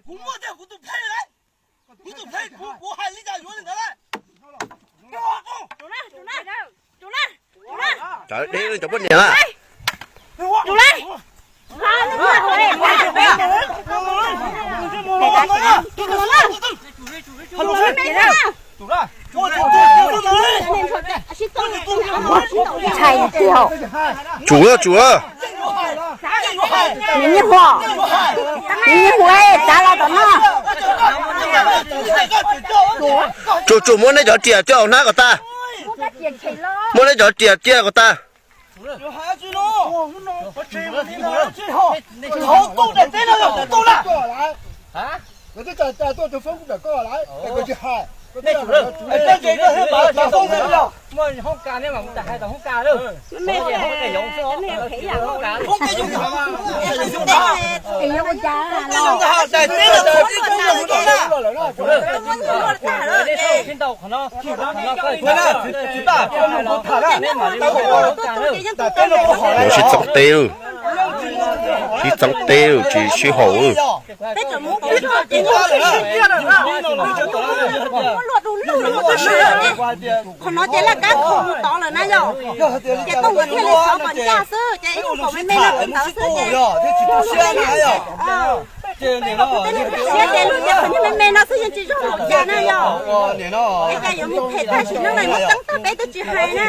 Kuv muaj tiag, kuv tus pheej lawm. Kuv tus pheej, kuv, kuv hais li cas yuav li ntawd lawm. Cov deb cov poj niam lawm. Tsum, tsum. Nws nyiam hu, nws nyiam hu, tsav los tom no. Tsum, tsum, muab neb cov riam coj hnab kom tag. Muab neb cov riam cia kom tag. Sib txeeb teb lawm, sib txeeb teb lawm, tsis sib haum. Qhov no ces laj kab kho mus tod lawm na yom. Ces Tooj nkawd thiaj li xov kom ncaj xwb, ces ib lub kaum me me no ntawd xwb ces. Siab ces lub tias qhov niag me me no xwb yeej tsis zoo hauv cas na yom. Es cas yuav mus phem tag sim neej lawm, muab txeeb tag peb twb tsis hais na.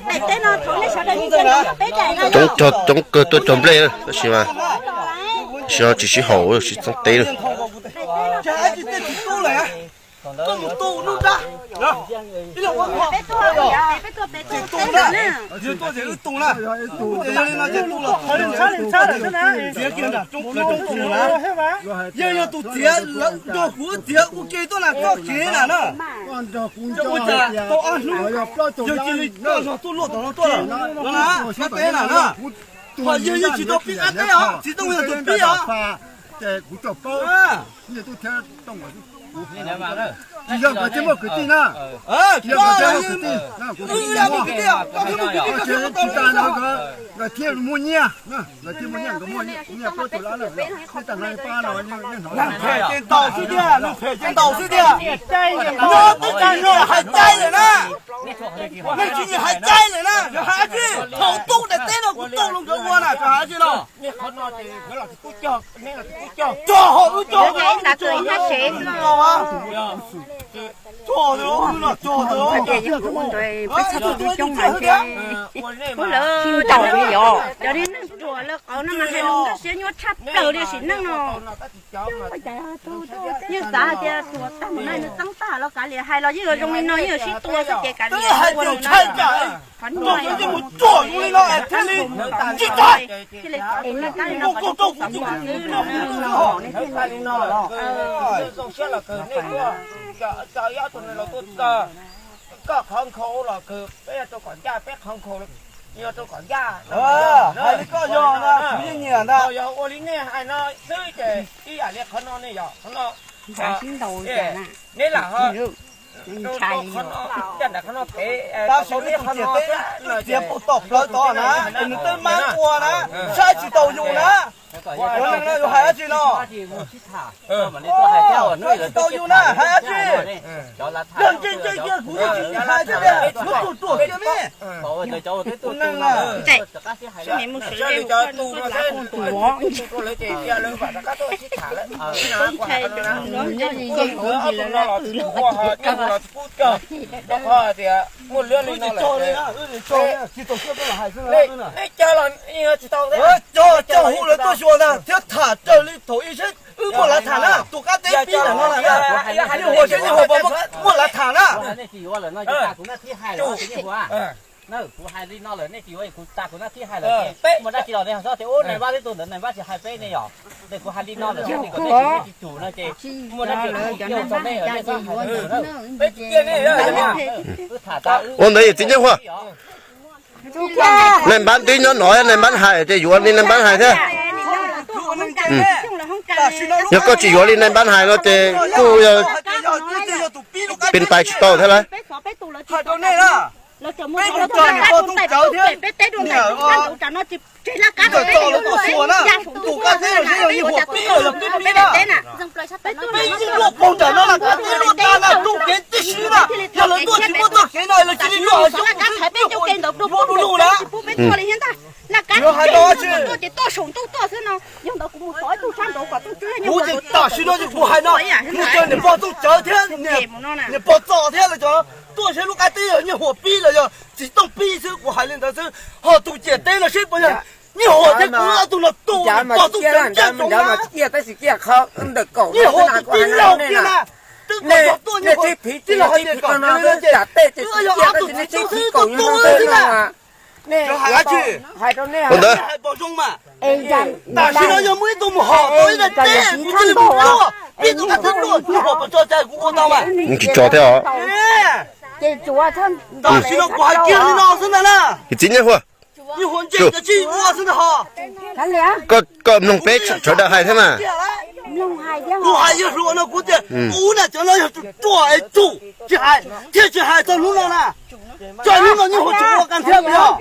Daim teb no thaum nej sawv daws nyob peb daim no. Coob kawg tuaj cog nplej tab sis mas, tab sis no tsis sib haum, sib txeeb teb lawm. Yog yog tus txiav nrog kuv txiav ua ke tuaj na, koj kev na na. Ua cas tau ob hnub yog cia li koj zog tuaj luaj tom no tuaj lawm no na, sab teb na na. Ho yog yeej tsis tau pib qab teb os, txiv Tooj yog tus pib os. Tsis yog nkawd thiaj muaj kwv tij na. Tsis yog nkawd thiaj muaj kwv tij, nkawd thiaj muaj nyiaj, nkawd thiaj muaj nyiaj, nkawd muaj nyiaj pab tus lab na. Nej tag no pab no, nej hnov. Neeg phem ces ntaus xwb tiag, neeg phem ces ntaus xwb tiag. Nyob twb tsis nyiam hais cai lawm na. Neeg tsis nyiam hais cai lawm na, yog hais dab tsi? Thaum tub daim teb no kuv tau los nkawd ua na, yog hais dab tsi no? Cog hauv wb cog, cog hauv wb cog. Cov neeg ruam lawv qauv no mas hais lus nkauj siab nyuaj tshaj plaws li sim neej no. Yeej xav hais tias tuag tag mus no nws txeeb tag los kav liam, hais los yeej yuav zoo li no, yeej yuav sib tua xwb ces kav liam. Qhov no mus tsuag zoo li no thiaj li tsis tag. Thiaj li txov tus neeg kab li no kom tus txov mus xwb no. Zoo siab los kawg nej tuaj, cov ib ob tug neeg los tuaj txog, koj qhov nkhaus los kawg peb yuav rau kom ncaj, peb qhov nkhaus yog rau kom ncaj. Hais li koj yog na, kuv yeej nyiam ntag. Yog ua li nej hais no xwb ces ib yam li qhov no ne yom, qhov no. Neb lam ho rau qhov no, caj nram qhov no pem, tab sis neb qhov no txiav puag tom plawv tod na, es nws twb mab ua na, saib tsis taus yus na. Cov neeg no yus hais dab tsi no? Saib tsis taus yus na, hais dab tsi? Yog ntse ntse kiag kuv yeej tsis hais thiab tiag, muab tuag ruam kiag me. Neeg na. Muaj lwm li no lawm, nej caw los tsis tau, caw hu lawv tuaj xyuas ntag thiab tham raws li thaum ub seb wb muaj lav tham na, tus qab teb pib ntawm no na, yeej huas seb yeej huas puas muaj lav tham na. Kuv hais li no lawm, nej tsis yuav kuv tas kuv nab thib hais lawm, peb muaj dab tsi los nej ho txhob tias ub nais npab twb tuag ntawd nais npab tsis hais peb ne yom. Kuv hais li no lawm, nej kom nej tsis, nej tsis tsum no ces muaj dab tsi los nej txhob hais. Peb tsis tiag ne, wb tham tas. Ua ntawd yog txiv Nyiaj Huas. Nais npab twb nyob no, nais npab hais ces yuav li nais npab hais thiab. Yog koj tsis yuav li nais npab hais no ces kuj yog pes tais tsis tau thiab lauj. Peb mus txog niam pog Tooj Cawv thiab niam Nkawm Txos lawv tuaj xyuas na, tus qab teb los seb yog yeej huas pib los yog pib pib na. Peb yeej luaj pag nram no na, kav tib luaj tag na, tub kev tib si na. Yog lawv tuaj tsis muaj txoj kev no lawv cia li luaj hauv xyoob, yuav du lug na. Yuav hais no tsis, kuv tam sim no ces kuv hais no, kuv caw niam pog Txooj Tsawv thiab niam pog Txooj thiab lawv cov tuaj seb lub qab teb yog Nyiaj Huam pib los yog Txiv Tooj pib xwb, kuv hais li ntawd xwb. Ho tus ciam teb no seb puas yog Nyiaj Huam thiab kuv ob tug no tus niam pog Txooj Tsawv cia tsoom na. Nyiaj Huam tus tij laug kiag na, twb kom cov tuaj Nyiaj Huam tij laug hais tias kom cia li no ces wb yog ob tug txiv tub xwb tuaj tu xwb na. Cov hais dab tsi? Ua ntawd hais pom zoo mas. Tam sim no yog muaj ib tug mus hom tau ib daim teb kuv cia li mus pluaj, pib tau qab teb pluaj, Nyiaj Huam puas tso cai kuv ua tau mas. Tsis tso thiab os. Tam sim no kuv hais kiag li no xwb ntag na. Txiv Nyiaj Huam, Nyiaj Huam ntse cov tsis ua xwb ntag ho. Koj mloog peb sawv daws hais thiab mas. Kuv hais yog hluas no kuv tias kuv na cov no yog tsum ruam es tsum tsis hais thiab tsis hais txog hnub no na. Txog hnub no Nyiaj Huam tsum ua kan thiab yog.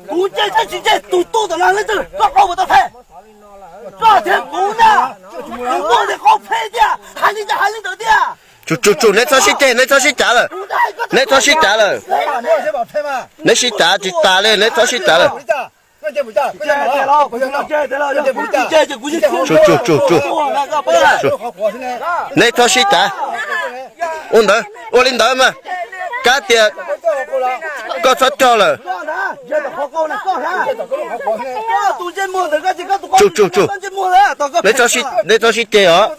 Kuv ntse thiab tsis ntse tus tu tom no leej twg koj qau puas tau phem? Koj thiab kuv na, kuv muaj tej qau phem tiag, hais li cas hais li ntawd tiag. Tsum tsum tsum, neb txhob sib ceg, neb txhob sib cav lawm. Neb txhob sib cav lawm. Neb sib cav tsis tas li, neb txhob sib cav lawm. Tsum tsum tsum tsum. Neb txhob sib cav. Ua ntawd, ua li ntawd mas. Kab tias koj txhob cog lawm. Tsum tsum tsum. Neb txhob sib ceg os.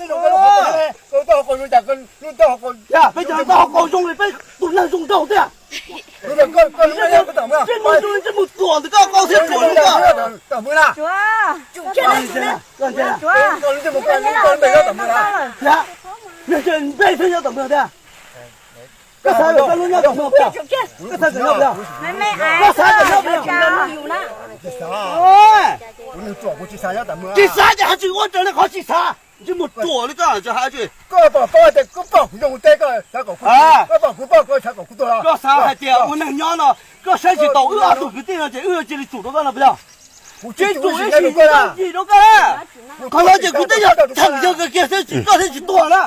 Tsis xav ces hais tsis ua raws li qhov tsis xav, ntsej muag ruam li koj hais tsis. Koj xav hais tias ua neeg nyob no, koj saib tsis taus wb ob tug kwv tij no ces wb yuav cia li tsum rau koj no puas yog? Tsis tsum ib sim ntau yim rau koj. Qhov no ces kuv twb yog cheem yawg kiag thiab tsis koj thiab tsis tuag na.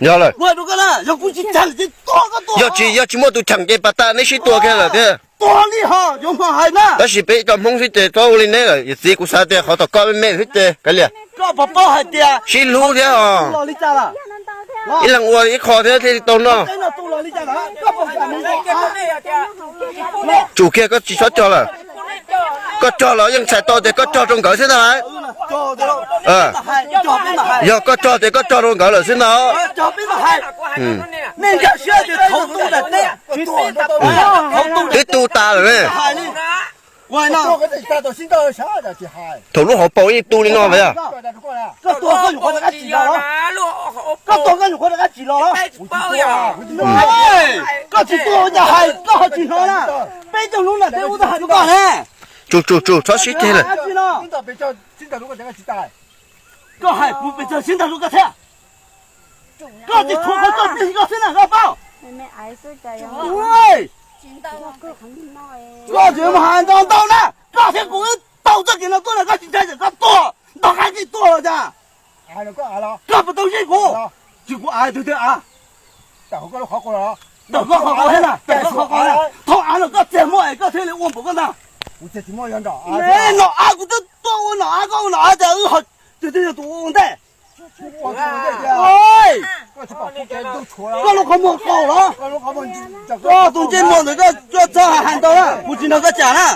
Yog lawm. Kuv hais rau koj na, yog kuv tsis cheem ces tuag koj tuag. Yog tsis, yog tsis muaj tus cheem ces pas tas neb sib tua kiag lawm thiab. Tuag li ho yuav hmo hais na. Tab sis peb cov Hmoob xwb ces txhob ua li neb lawm, yawm txiv, kuv xav tias qhov tom koj me me xwb ces kav liam. Koj puas paub hais tias sib hlub thiab os. Ib leeg ua ib qho thiab thiaj li tau noj. Tsum kiag, koj tsis txhob cog lawm. Koj cog los yeej txhais tau tias koj cog rau nkawd xwb ntag lauj. Yog koj cog tias koj cog rau nkawd lawm xwb ntag. Twb tu tas lawm ne. Thaum lub hauv paus yeej tu li no lawm. Koj tsis tuag ua cas hais, koj ho tsis hnov na. Peb caug lub nram teb ub tau hais rau koj ne. Tsum tsum tsum, txhob sib ceg lawm. Koj hais kuv pes tsawg sib ntag rau koj thiab. Koj tsis tshuav qhov txoj ceg koj xwb na koj paub. Koj tsis mus hais ntau ntau na, koj thiab kuv wb taug txoj kev no tuaj na, koj tsis ntshai tias koj tuag ntog qab kev tuag los cas? Koj puas tau zeb kuv? Tsis kuv av twg twg av. Tawm koj qhov qau thiab na, tawm koj qhov qau na. Thaum av los koj txiag muaj es koj thiaj li ua npaum koj ntag. Nom av kuv twb tuaj ua nom av, koj ua nom av cas wb ho twg twg yog tus ua ntej? Koj lub qhov muag qaug los? Koj tus ntsej muag ntawd koj txhob hais ntau na, kuv tsis nrog koj cam na.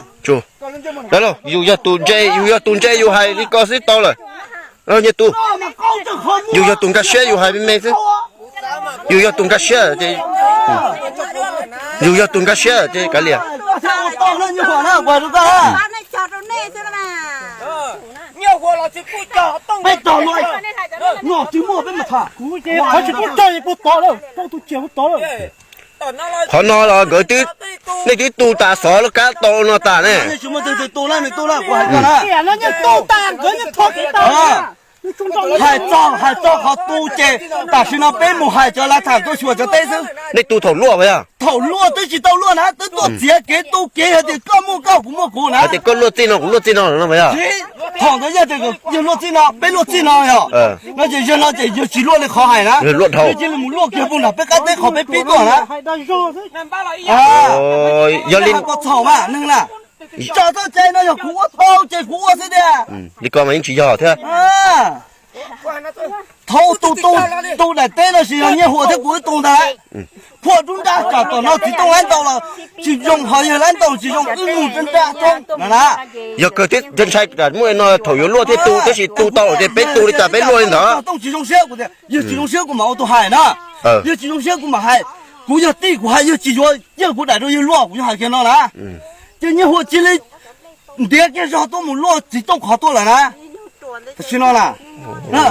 Yus yog tus ntse, yus yog tus ntse yus hais li ko xwb tau lawm. Nyiaj Tub, yus yog tus nkag siab yus hais me me xwb. Yus yog tus nkag siab ces, yus yog tus nkag siab ces kav liam. Qhov no los nkawd, nej twb tu tas xov lub kab tau no tas ne. Hais txog, hais txog qhov tu ces tam sim no peb mus hais cov lav tham tuaj xyuas cov teb xwb. Nej tu thaum luaj puas yog? Thaum luaj twb tsis tau luaj na, twb tuaj txiav kev tu kev hais tias koj muaj koj, kuv muaj kuv na. Hais tias koj luaj txij no, kuv luaj txij no no puas yog? Thaum ntawd yog tias yawg luaj txij no, peb luaj txij no yog, no ces yawg no ces yawg tsis luaj li qhov hais na. Luaj dhau. Yawg cia li mus luaj kiag puag nram peb qab teb qhov peb pib tuaj na. Yog li ko txhaum mas neeg na. Tso txoj cai no yog kuv ua tau ces kuv ua xwb tiag. Li ko mas yeej tsis yog thiab. Thaum tus tu, tu daim teb no sis yog Nyiaj Huas thiab kuv wb tu ntag. Phua dub nrab tsam tom no txiv tooj lab ntaus los tsis zoo, ho yawg lab ntaus tsis zoo, wb mus nrab roob no na. Yog kawg thiab, ntshai muaj no thaum yuav luaj thiaj tu, tab sis tu tau ces peb tu li cas peb luaj li ntawd. Tooj tsis zoo siab, kuv tias yawg tsis zoo siab kuv mam ua tus hais na. Yawg tsis zoo siab kuv mam hais. Kuv yog tij kuv hais yawg tsis yuav, yawg kuv daim rau yawg luaj, kuv yuav hais kiag no na. Ces Nyiaj Huas cia li ntiav kiag zog tuaj mus luaj txiv tooj qhov tuaj lawm na. Tam sim no na,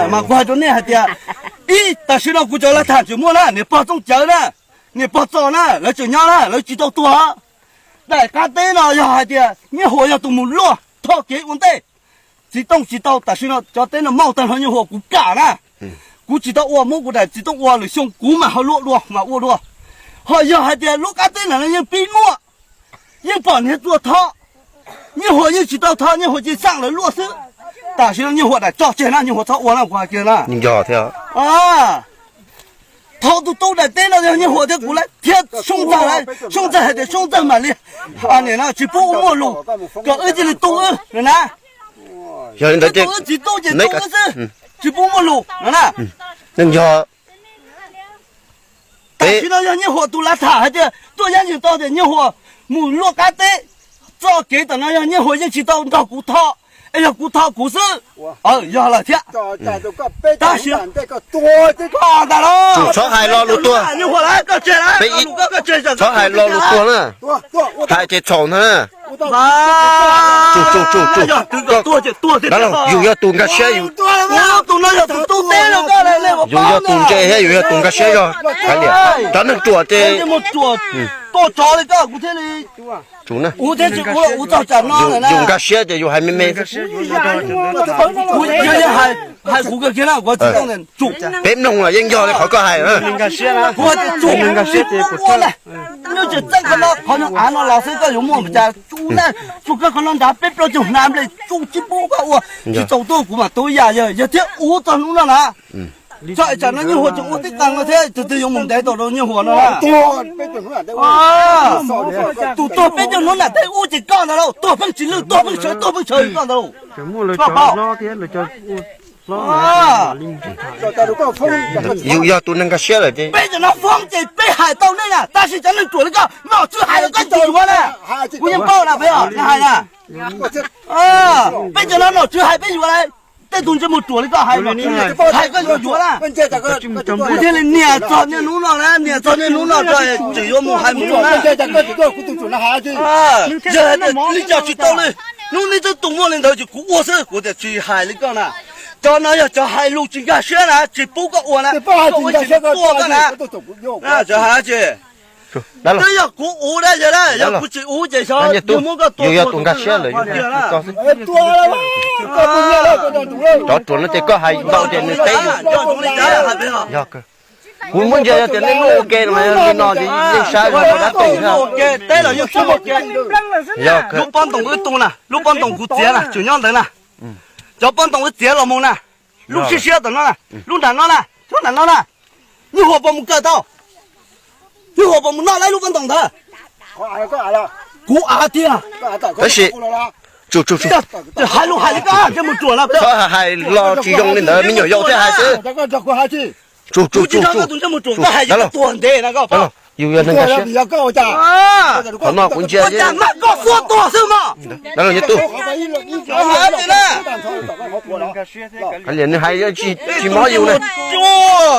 mas kuv hais rau nej hais tias, ib, tam sim no kuv cov lav tham tseem muaj na, niam pog Txooj Cawv na, niam pog Txos na, lawv tseem nyob na, lawv tsis tau tuag. Daim qab teb no yog hais tias Nyiaj Huas yog tus mus luaj tho kev ua ntej. Txiv tooj tsis tau, tam sim no cov teb no mauj tag nrho Nyiaj Huas kuv kam na. Kuv tsis tau ua, muab kuv daim txiv tooj ua, lwm xyoo kuv mam ho luaj dua mas ua dua. Ho yog hais tias lub qab teb ntawd no yeej pib muaj, yeej pom niag txua tho, Nyiaj Huas yeej tsis tau tho, Nyiaj Huas cia xaj lawv luaj xwb. Tam sim no Nyiaj Huas daim tso tseg na, Nyiaj Huas txhob ua na, kuv hais kiag na. Thaum tus tu daim teb no yog Nyiaj Huas thiab kuv lawm thiab Soob Ntxawg lawm, Soob Ntxawg hais tias Soob Ntxawg mam li, nim no tsis pub ua muaj lus, kom wb cia li tu wb na. Yog li ntawd ces wb tsis tu ces tu wb xwb, tsis pub muaj lus no na. Yog tam sim no yog Nyiaj Huas tus lav tham hais tias tuaj yab yees tau tias Nyiaj Huas mus luaj qab teb, txoj kev tam no yog Nyiaj Huas yeej tsis tau nrog kuv tho, es yog kuv tho kuv xwb. Yog lawm thiab. Tab sis koj ntag los, txhob hais lo lus tuag. Txhob hais lo lus tuag na. Hais ces txhaum ntag na. Yus yog tus nkag siab, yus yog tus ntse thiab yus yog tus nkag siab zog. Kav liam, cov neeg ruam ces, yus nkag siab ces yus hais me me. Peb mloog los yeej yog li qhov koj hais. Nyob tseem txeeb qhov no, qhov no av no los xwb koj yuav muaj cas tsuj na. Tsuj koj qhov no nrad peb plaub caug hnav nplej tsuj tsis pub koj ua. Tsis txaus tuaj kuv mam tu yam yog yog thiab ub txog hnub no na. Txog tsam no Nyiaj Huas tseem ua tib qee no thiab tus twg yuav mus ntev tau rau Nyiaj Huas no na. Tus tuag peb caug hnub nram teb ub ces koj ntag lauj, tuag pheej tsis lwj, tuag pheej sawv, tuag pheej sawv koj ntag lauj. Yus yog tus neeg nkag siab lawm ces peb cov no foob ces peb hais tau nej na, tab sis cov neeg ruam li koj nom tswv hais los koj tsis yuav na. Kuv yeej paub na, peb os, nej hais na. Peb cov no nom tswv hais peb yuav na. Tej tus ntsej muag ruam li koj hais, hais koj yuav yuav na. Kuv thiaj li nias txog niaj hnub no na, nias txog niaj hnub no tseem yuav mus hais mus na. Yog hais tias li cas tsis tau li, hnub neb twb tus muaj li ntawd ces kuv ua xwb, kuv tias tsis hais li koj na. Cov no yog cov hais lus tsis nkag siab na, tsis pub koj ua na, koj ua tsis tua koj na. Cov hais tsis, twb yog kuv ua na, yog na, yog kuv tsis ua ces xyov yog muab koj tua, yus yog tus nkag siab lawm. Cov ruam no ces koj hais ntau ces nws teb yus. Kuv muab ntsia yog tias nej muaj ua ke no mas yog li no ces yeej saib zoo rau dab tsi thiab. Lub pob ntoos wb tu na, lub pob ntoos kuv txiav na, tseem nyob ntawd na. Cov pob ntoos wb txiav los mus na, lub siab siab tom no na, lub nram no na, lub nram no na. Nyuj Huas puas mus kawm tau? Nyuj Huas puas mus noj lawv lub pob ntoos ntawd? Kuv av tiag. Tab sis, hais lus hais li koj ntsej muag ruam no, txhob hais los tsis zoo li ntawd, me nyuam yaus thiaj hais xwb. Kuv tsis nrog koj tus ntsej muag ruam koj hais ces koj tuag ntev na koj paub. Yus yog neeg nkag siab. Qhov no kuv ntsia ua cas mas koj xub tuag xwb mog. Nws hais tsis mob yus na.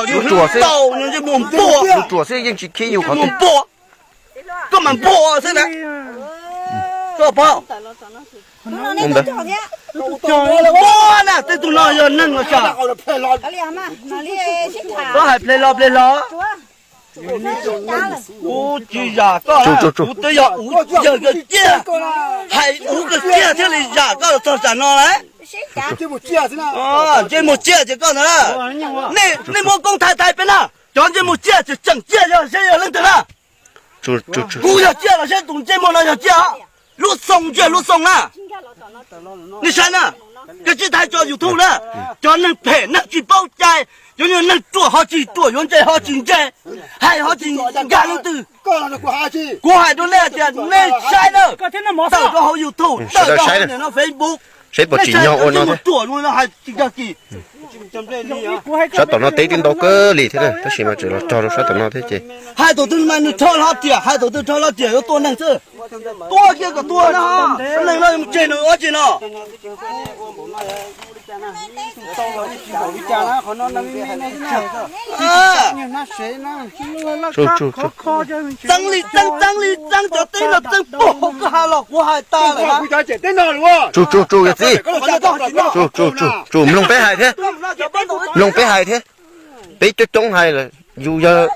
Lus ruam xwb, lus ruam xwb yeej tsis khib yus qhov twg. Koj mas npua xwb na. Koj paub, npua na, tej tus no yog neeg los tsam. Koj hais ple los ple los. Kuv tsis zam koj, kuv twb yog uv yawg kawg kiag, hais uv kawg kiag thiaj li zam koj los txog tsam no lawm. Ntsej muag tsiaj ces koj ntag na. Nej muab koob thaij thaij peb na, cov ntsej muag tsiaj tseem tseem tsiaj yog seb yog leej twg na. Kuv yog tsiaj los seb tus ntsej muag no yog tsiaj. Lub xoo ntsia lub xoo na. Nej saib na, koj tsis thaij tso YouTube na. Cov neeg phem neeg tsis paub cai, cov neeg ruam ho tsis ruam, yuav ntse ho tsis ntse, hais ho tsis nkag leej twg. Kuv hais rau nej tias nej saib na, tawm rau hauv YouTube, tawm rau hauv niam no Facebook. Seb puas tsim nyog ua no thiab. Sab tom no teb twb ntau kawg li thiab na, tab sis mas tseem los rog rau sab tom no thiab ces. Hais thaum twg mas nws rho hlo tiam, hais thaum twg rho hlo tiam yuav tua neeg xwb. Tua kiag kom tua no, neeg no mus tseg nws ua tsi no. Txeeb li txeeb, txeeb li txeeb, cov teb no txeeb puag hauv koj ha los kuv hais tas lawm. Tsuj tsuj tsuj yawm txiv. Tsuj tsuj tsuj, mloog peb hais thiab, mloog peb hais thiab. Peb coob coob hais lawm, yus yog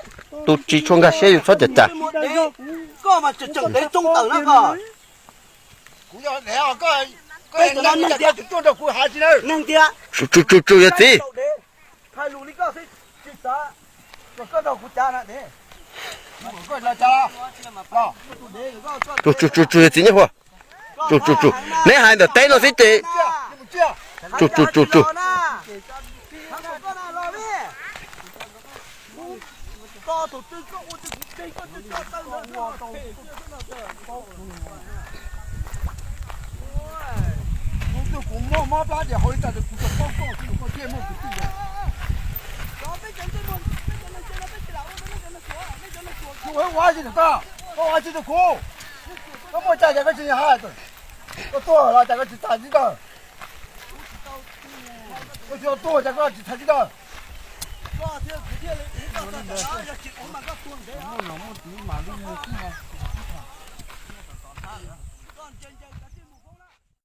tus tsis tshua nkag siab yus txhob cam cam. Tsuj tsuj tsuj yawm txiv. Tsuj tsuj tsuj tsuj yawm txiv nyob huaj. Tsuj tsuj tsuj tsuj, neb hais ntawm teb no xwb ces. Tsuj tsuj tsuj tsuj. Koj ua tsi rau kuv? Koj muaj cai ces koj tsis hais, koj tuag los cas koj tsis tham txij tawm? Koj tsis tuag cas koj tsis tham txij tawm?